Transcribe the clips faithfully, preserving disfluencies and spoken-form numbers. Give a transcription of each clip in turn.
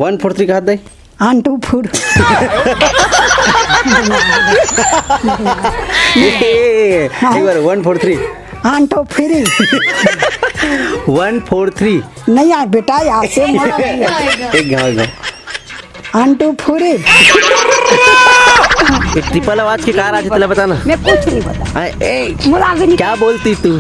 वन four three कहा दे। Onto फुर। ए, ए, ए, एक बार वन फोर थ्री। आंटो फ्री। One four three. नहीं यार बेटा, यार से मत। एक गाँव, एक गाँव। आंटू फुरी। ये ट्रिपल आवाज के कार आज तेला बताना। मैं कुछ नहीं पता। हाँ, ए, मुलाजिम क्या बोलती तू?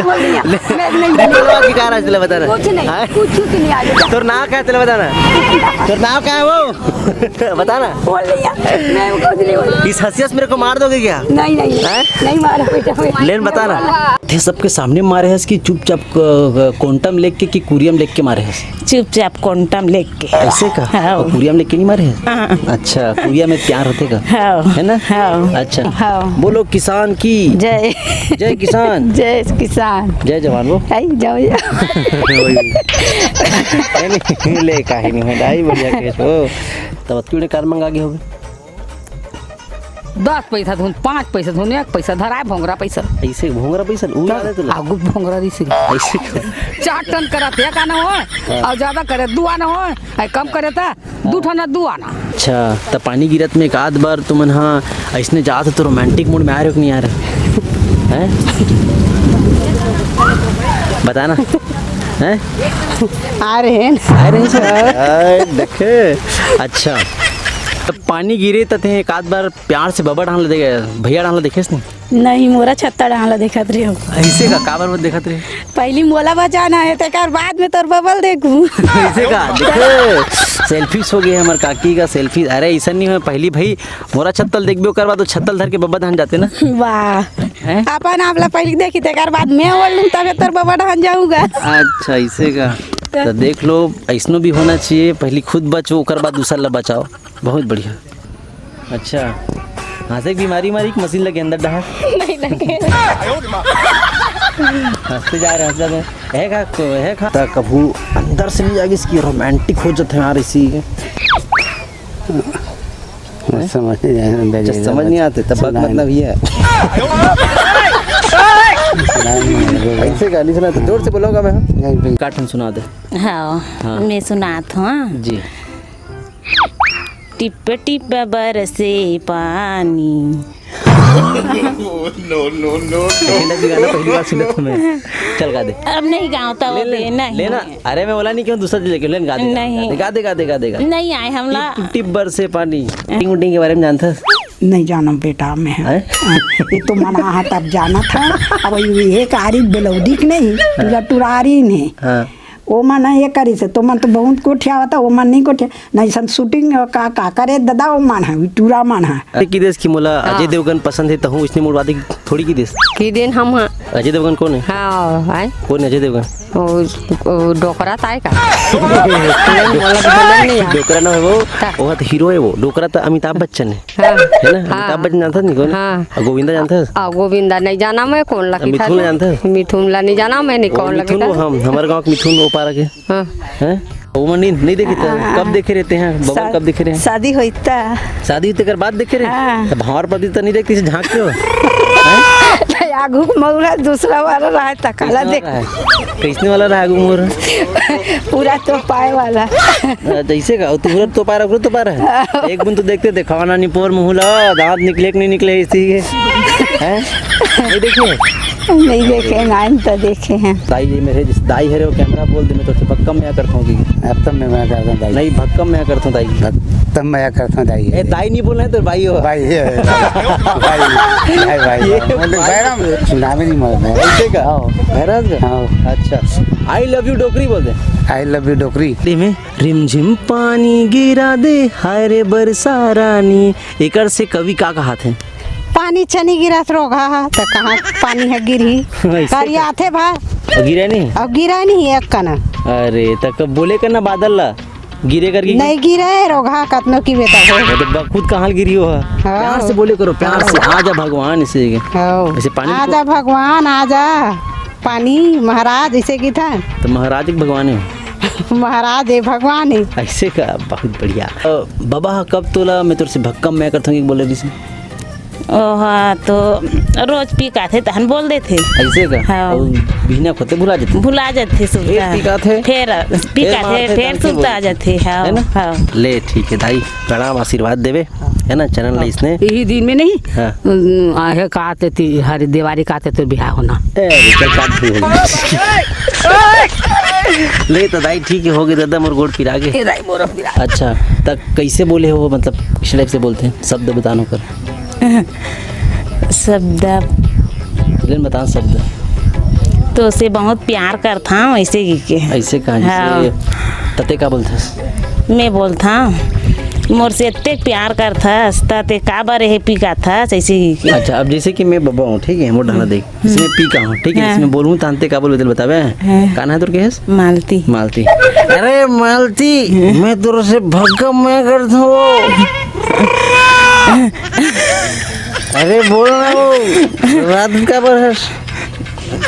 बोलिए। मैं नहीं, ट्रिपल आवाज के कार आज तेला बताना। कुछ नहीं, हाँ? कुछ नहीं आज। तोर नाम क्या है तेला बताना? तोर नाम क्या है वो? बताना। बोल लिया, मैं कुछ नहीं बोला। इस हंसी से मेरे को मार दोगे क्या? नहीं, नहीं, हैं? नहीं मारा बेटा, मैं लेन बताना। बोला। थे सबके सामने मारे हस कि चुपचाप क-, क-, कोंटम लेके कि कुरियम लेके मारे हस? चुपचाप कोंटम लेके। ऐसे का? हाँ। और कुरियम लेके नहीं मारे हस? हाँ। अच्छा, कुरिया में प्यार होते का? हाँ। है ना? हाँ। अच्छा। हाँ। बोलो किसान की। जय। जय किसान। जय किसान। जय जवान वो। आई जाओ, जाओ। वही। नहीं, नहीं, ले काहे नहीं है, दाई बढ़िया के तो। तब क्यों ने कार मंगा के होगे? दस पैसा धुन, पाँच पैसा धुन, एक पैसा धराए भोंगरा पैसा। ऐसे भोंगरा पैसा, उ याद है तोला? आगू भोंगरा रही सी। ऐसे का? चार टन करत एक आना हो, हाँ। और ज्यादा करे दू आना हो, ऐ कम करे ता दू ठन दू आना। अच्छा, त पानी गिरत में एक आध बार तुमन हा ऐसने जात हो तो रोमांटिक मूड में आ रहे हो कि नहीं आ रहे? हैं? बताना। हैं? आ रहे हैं। आ रहे हैं सर। आए, देखे। अच्छा, त पानी गिरे त ते एक आध बार प्यार से बबा डाल दे, भैया डाल देखे इसने? नहीं, मोरा छत्ता डाला देखत रहे हो। ऐसे का, काबर मत देखत रहे? पहली मोला बचाना है, तेकर बाद में तोर बबल देखू। ऐसे का, देखे, सेल्फिश हो गए हमार काकी का सेल्फी। अरे, ऐसा नहीं हो, पहली भाई मोरा छत्तल देखबे, ओकर बाद वो छत्तल धर के बबा धान जाते ना। वाह। हैं? अपन आप ला पहली देखी, तेकर बाद मैं ओढ़ लूँ, तबे तोर बबा धान जाऊँगा। अच्छा, ऐसे का। तो तो देख लो, ऐसनो भी होना चाहिए, पहली खुद बचो, ओकर बाद दूसर ला बचाओ। बहुत बढ़िया। अच्छा, हंसे के बीमारी मारी कि मशीन लगे अंदर डहा? नहीं लगे। हंसते जा रहे, हंसते जा रहे। है का, है का? त कभू अंदर से नहीं जागी इसकी, रोमांटिक हो जाते हैं यार इसी। समझ नहीं आया, अच्छा, समझ नहीं आते, तब बात सुनाई मतलब ये है। सुनाई नहीं। ऐसे गाली सुना तो जोर से बोलोगा मैं। नहीं, काटन सुना दे। हाँ, हाँ। मैं सुनात हूँ। जी। टिप टिप बरसे पानी। नो, नो, नो, नो। लेकिन अभी गाना पहली बार सुना था मैं। चल गा दे। अब नहीं गाँव तो ले, ले, नहीं। लेना। अरे मैं बोला नहीं क्यों दूसरा लेके लेन गा दे। नहीं। गा दे, गा दे, गा दे, गा दे। नहीं आए हम ला। टिप टिप बरसे पानी। टिंग टिंग के बारे में जानता है? नहीं जानम बेटा मैं। हैं? ये तो मना हा तब जाना था। अब ये एक आरी बेलौदी के नहीं, टुरा टुरारी ने। हाँ। ओ मन ह ये करिस हे, तो मन तो बहुत गोठियावत हे, ओ मन नहीं गोठिया। नहीं सन शूटिंग का, का करे ददा, ओ मन ह, टूरा मन ह। अरे की देस कि मोला हाँ। अजय देवगन पसंद है, तहूँ इसने मोर वादे थोड़ी की देस। की दिन हम ह। अजय देवगन कौन है? हाँ, आए। कौन है अजय देवगन? ओ, ओ, डोकरा ताय का? नहीं, मोला तो बोलन नहीं यार। डोकरा ना है वो, हाँ। वो तो हीरो है वो। डोकरा तो अमिताभ बच्चन है। हाँ। है ना? हाँ। अमिताभ बच्चन जानता नहीं कौन? हाँ। और गोविंदा जानता है? आ, गोविंदा नहीं जाना मैं, कौन ला मिथुन जानता है? मिथुन ला नहीं जाना मैं, नहीं वो कौन ला मिथुन वो हम, हमारे गाँव के मिथुन वो पारा के। हाँ। हैं? वो मन नहीं, नहीं देखे थे? हाँ। कब देखे रहते हैं? बबन शा-, कब देखे रहे हैं? शादी होई ता। शादी होते कर बाद देखे रहे? हाँ। तो भावर पति तो नहीं देखती से झांकते हो? हैं? आगू के मौरा दूसरा वाला रहा था, काला कैसने देख। वाला है? कैसने वाला रहा आगू मौरा? पूरा तो पाए वाला। जैसे का, तू पूरा तो पा रहा, पूरा तो पा रहा है। एक बुन तो देखते थे, खाना नहीं पोर मुहला, दांत निकले कि नहीं निकले इसी के। हैं? नहीं देखे? नहीं देखे, नाइन तो देखे हैं। दाई ये मेरे जिस दाई है रे, वो कैमरा बोल दे, मैं तो भक्कम मैं करता हूँ कि अब तो मैं, मैं करता हूँ दाई। नहीं, भक्कम मैं करता हूँ दाई। भक्तम मैं करता हूँ दाई। ए, दाई नहीं बोलना है तो भाई हो। भाई है। भाई, भाई, भाई, ये भाई। बोल दे, भाई। बैराम, नाम ही नहीं मालूम है। ऐसे का? हाँ। भैरव का? हाँ। अच्छा। I love you डोकरी बोल दे। I love you डोकरी। में रिमझिम पानी गिरा दे, हाय रे बरसा रानी। एकर से कवि का कहात है? पानी चनी गिरत रोगहा, त कहाँ पानी ह गिरही? वैसे करिया का? आथे भा। अउ गिरे नहीं? अउ गिरे नहीं एक कना। अरे, त कब बोले करना बादल ला, गिरे करके? नहीं गिरे, रोगहा कतनो की बेटा हो। वो तो बखुद कहाँ गिरी हो? हाँ। प्यार से बोले करो, प्यार से, हाँ। आजा भगवान से। हाँ। ऐसे पानी को आजा भगवान, आजा पानी महाराज, ऐसे की था। तो महाराज एक भगवान है। महाराज है, भगवान है। ऐसे का, बहुत बढ़िया। अ, बाबा, कब तोला मैं तोर से भक्कम मैं करता हूँ, बोले भी से? ओहा तो रोज पी के आथे, तहन बोल देथे। ऐसे का? हाँ। अउ बिहनिया होते भुला जथे। भुला जथे सुबह। फिर पी के आथे? फिर पी के आथे, मारथे, फिर तहन से सुबह बोल। आ जथे। हाँ, है ना? हाँ। ले, ठीक है दाई, प्रणाम, आशीर्वाद देवे, है ना, चैनल ला इसने। यही दिन में नहीं? हाँ। उम, आहे, का आते ती, हर देवारी का आते तो बिहाव होना। ए, चल, काट दे। ले तो दाई, ठीक है, हो गए दादा, मोर गोड़ पिरा गे। ए दाई, मोर पिरा। अच्छा, त कैसे बोले हो, मतलब किस टाइप से बोलते हैं, शब्द बतानो कर। शब्द। ले न बता शब्द। तो से बहुत प्यार करथंव, ऐसे ही के। ऐसे कहा, हाँ। जैसे तते का बोलथस? मैं बोलथंव, मोर से एतेक प्यार करथस, त ते काबर हे पी के आथस, ऐसे ही के। अच्छा, अब जैसे कि मैं बबा हूँ, ठीक है, मोर डाना देख, इसमें पी का हूँ, ठीक है, हाँ। इसमें बोलूँ, तहन ते का बोलबे, तेला बताबे? हाँ। का नाम है तोर, के हस? मालती। मालती। अरे मालती, मैं तोर से भक्कम मैं करथंव। अरे बोल ना वो, रात का बर हस?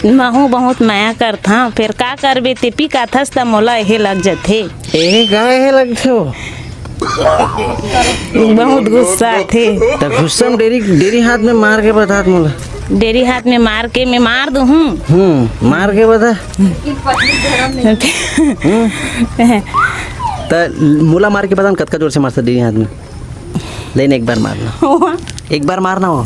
महू बहुत मया करथंव, फेर का करबे, ते पी के आथस त मोला एहे लग जथे। एहे का एहे लगथे वो? बहुत गुस्सा आथे। त गुस्सा में डेरी, डेरी हाथ में मार के बतात मोला। डेरी हाथ में मार के मैं मार दूहूँ। हम्म, मार के बता। हम्म। त मोला मार के बता न, कतका जोर से मारथस डेरी हाथ में। ले न, एक बार मारना। एक बार मारना हो।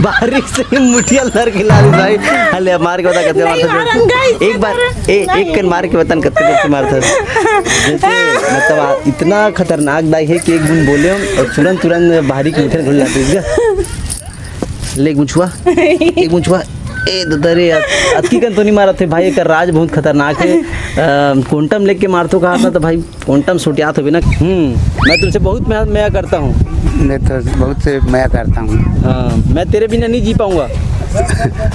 बारीक से मुठिया लर के लाली भाई। अले, मार के बता, कतका मारथस। एक बार, ए, एक कन मार के बता न, कतका जोर से मारथस। जैसे, मतलब, आ, इतना खतरनाक दाई है कि एक बूंद बोले हम और तुरंत, तुरंत बारीक मुठिया घुल जाती है। ले, एक मुछुआ, एक मुछुआ। ए ददा रे, अत-, अतकी कन तो नहीं मारत हे भाई, एकर राज बहुत खतरनाक है। अ, quantum लेके मारथो कहा था तो भाई, quantum सोटियात होबे ना। हम्म, मैं तुमसे बहुत मया, मया करता हूँ। मैं तो बहुत से मया करता हूँ। हाँ, मैं तेरे बिना नहीं जी पाऊंगा।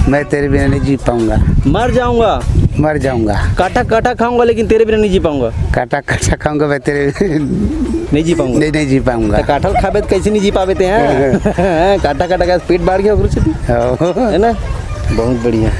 मैं तेरे बिना नहीं जी पाऊंगा। मर जाऊंगा। मर जाऊंगा। काटा, काटा खाऊंगा, लेकिन तेरे बिना नहीं जी पाऊंगा। काटा, काटा खाऊंगा, मैं तेरे नहीं जी पाऊंगा। नहीं, नहीं जी पाऊंगा। तो काठल खाबे तो कैसे नहीं जी पाबे ते, हैं? काटा, काटा का पेट बाढ़ गया, ओकरे से भी। हाँ। है ना? बहुत बढ़िया।